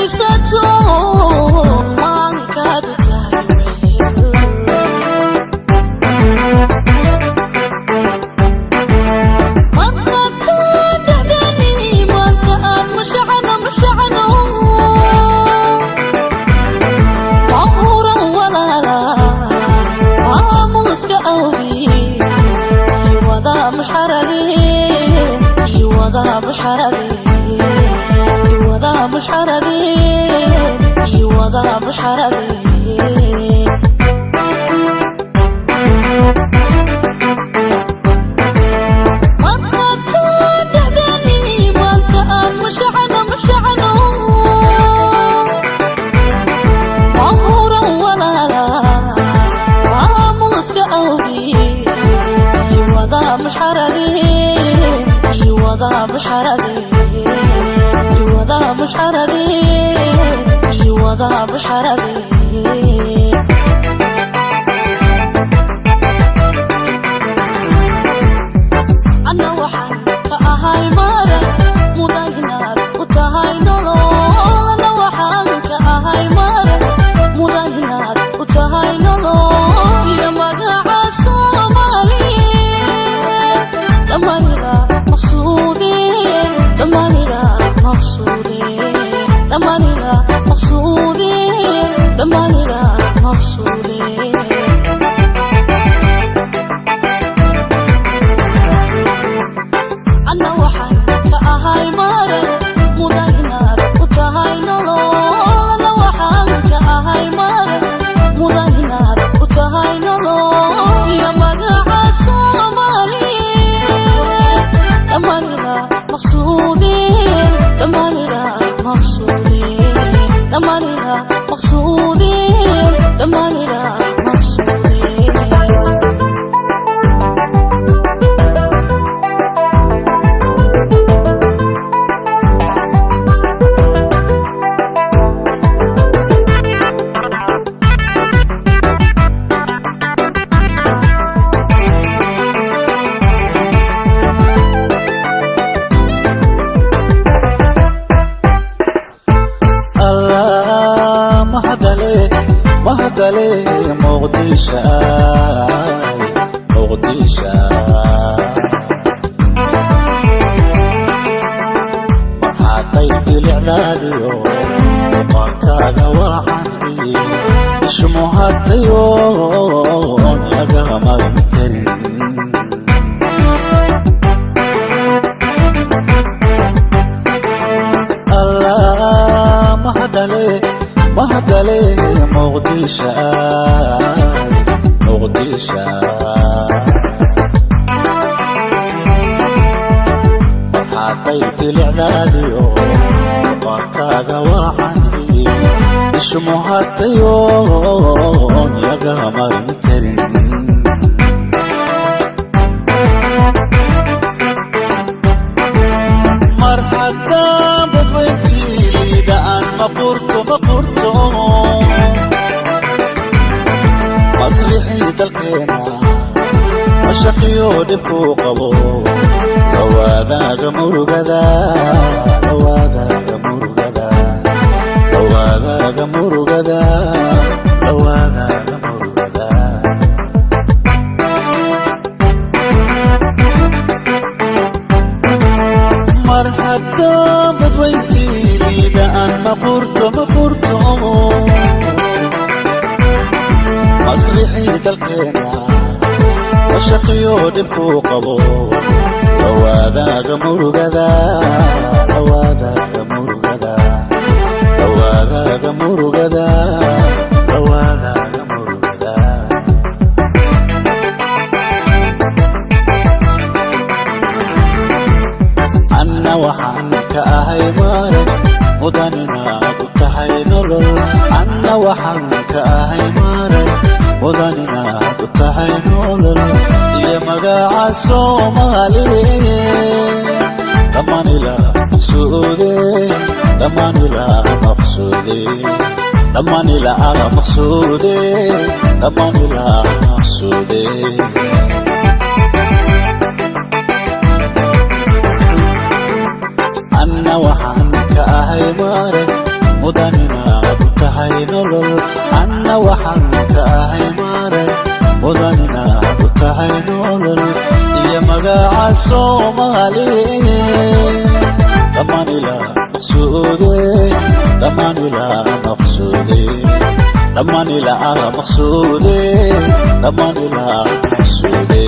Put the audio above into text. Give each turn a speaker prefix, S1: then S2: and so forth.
S1: haysato maankaadu tahay wehel. Marhataan dhexdeeni maanta aan mushacano mushacano, mahuran walaala maamuuska awgi wada mushxaradeen, wada mushxaradeen, wada mushxaradeen, wada mushxaradeen. Marhataan dhexdeeni maanta aan mushacano mushacano, mahuran walaala maamuuska awgi wada mushxaradeen, wada mushxaradeen, wada mushxaradeen, wada mushxaradeen. Anna waxaan ka ahay mara mudan inaad u tahay nolol. Anna waxaan ka ahay mara mudan inaad u tahay nolol iyo magaca Soomaaliyeed dhammaanila maqsuudeen, dhammaanila maqsuudeen, dhammaanila maqsuudeen, dhammaanila maqsuudeen. Anna waxaan ka ahay mara mudan inaad u tahay nolol. Anna waxaan ka ahay mara mudan inaad u tahay nolol iyo magaca Soomaaliyeed dhammaanila maqsuudeen, dhammaanila maqsuudeen, dhammaanila maqsuudeen, dhammaanila maqsuudeen.
S2: Allah mahadale, mahadale Muqdishaay, Muqdishaay. Marxatay bilicdaadiyo muuqaalkaaga wacan, ishmuhatayoon laga magan karin. Allah mahadale, mahadale Muqdishaay, Muqdishaay. Marxatay bilicdaadiyo muuqaalkaaga wacan, ishmuhatayoon laga marin karin. Mar haddaan badweyntii liidhaan maqurto maqurto, maslixii dalkeena mashaqiyo dhibkuu qabo, lawaadaaga murugada, lawaadaaga murugada, lawaadaaga murugada, lawaadaaga murugada. Mar haddaan badweyntii liidhaan maqurto maqurto, masrixii dalkeena mashaqiyo dhibkuu qabo, lawaadaaga murugada, lawaadaaga murugada, lawaadaaga murugada, lawaadaaga murugada. Anna waxaan ka ahay mare mudan inaad u tahay nolol. Anna waxaan ka ahay mare mudan inaad u tahay nolol iyo magaca Soomaaliyeed dhammaan ilaa maqsuude, dhammaan ilaa maqsuude, dhammaan ilaa maqsuude, dhammaan ilaa maqsuude. Anna waxaan ka ahay mare Mudan inaad u tahay nolol, anna waxaan ka ahay maare. Mudan inaad u tahay nolol iyo magaca Soomaaliyeed. Dhammaan ilaa maqsuude, dhammaan ilaa maqsuude, dhammaan ilaa maqsuude, dhammaan ilaa maqsuude.